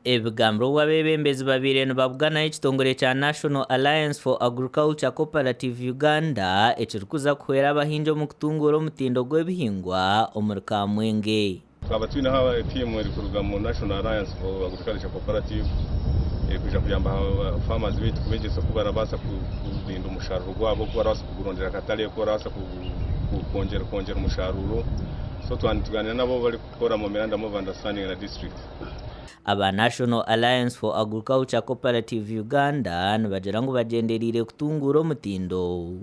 Ebigambo obu abeebembezi babaire nibabuganaho ekitongore kya National Alliance for Agriculture Cooperative Uganda ekirikuza kuhwera abahingi omu kutunguura omutindo gw'ebihingwa omuri Kamwenge. Twaba twineho tiimu erikuruga omu National Alliance for Agriculture Cooperative erikwija kuyamba farmers baitu kubegyesa oku barabaasa kurinda omusharuuro gwabo, oku barabaasa kugurondera akatare, oku barabaasa kwongyera omusharuuro. So twaba nitugaaniira nabo barikukora Memorandum of Understanding na district. Aba National Alliance for Agriculture Cooperative Uganda nibagira ngu bagyendereire kutunguura omutindo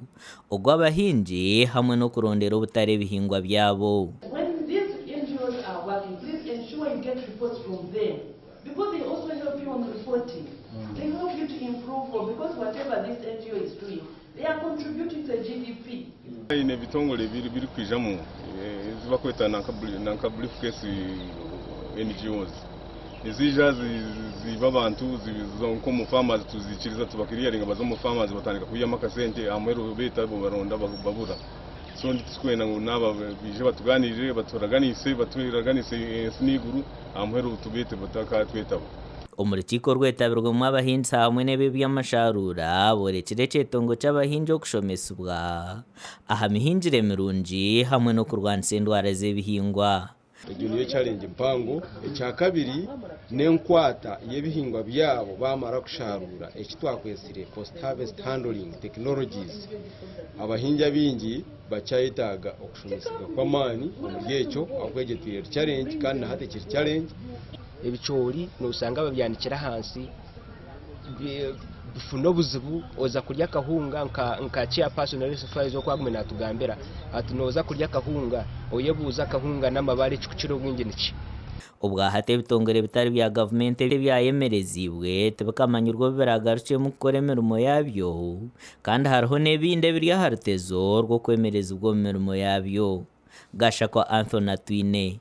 ogw'abahingi hamwe n'okurondera obutare ebihingwa byabo. When these NGOs are working, please ensure you get reports from them because they also help you on reporting. They help you to improve because whatever this NGO is doing, they are contributing to the GDP. Haine ebitongore birikwijamu ezi barikweta nanka briefcase NGOs. Niziija ziiba abantu nk'omu farmers tuziikiriza tubakiriyaringa baza omu farmers batandika kwihamu akasente aha muheru beeta baronda babura. So titurikwenda ngu naaba baije batugaaniirire baturaganise baturaganise ensi n'eiguru aha muheru tubeete batakatwetaba. Omu rukiiko orwetabirwemu abahingisa hamwe n'eb'eby'amasharuura boorekire ekyetengo ky'abahingi okushomesibwa aha mihingire mirungi hamwe n'okurwanisa endwara z'ebihingwa. Egyo niyo challenge mpango. Ekyakabiri n'enkwata y'ebihingwa byabo bamara kusharuura eki twakwetsire post harvest handling technologies. Abahingi abaingi bakyayetaaga okushomesibwa kw'amaani omuri ekyo ahabw'okuba egyo etwire eri challenge kandi na hati ekiri challenge. Ebicoori noshanga babyanikire ahansi bifuna obuzibu oza kurya akahunga nka chairperson Yusuf oku agume natugambira ati noza kurya akahunga oyebuuze akahunga n'amabaare ekikukira obwingi niki? Obwahati ebitongore bitari bya gavumenti ebyayemereziibwe tibikamanyirwe obu biragarukyemu kukora emirimo yabyo kandi hariho n'ebindi ebiri aha rutezo rw'okwemerezibwa omu mirimo yabyo. Gashakwa Anthony Atwine.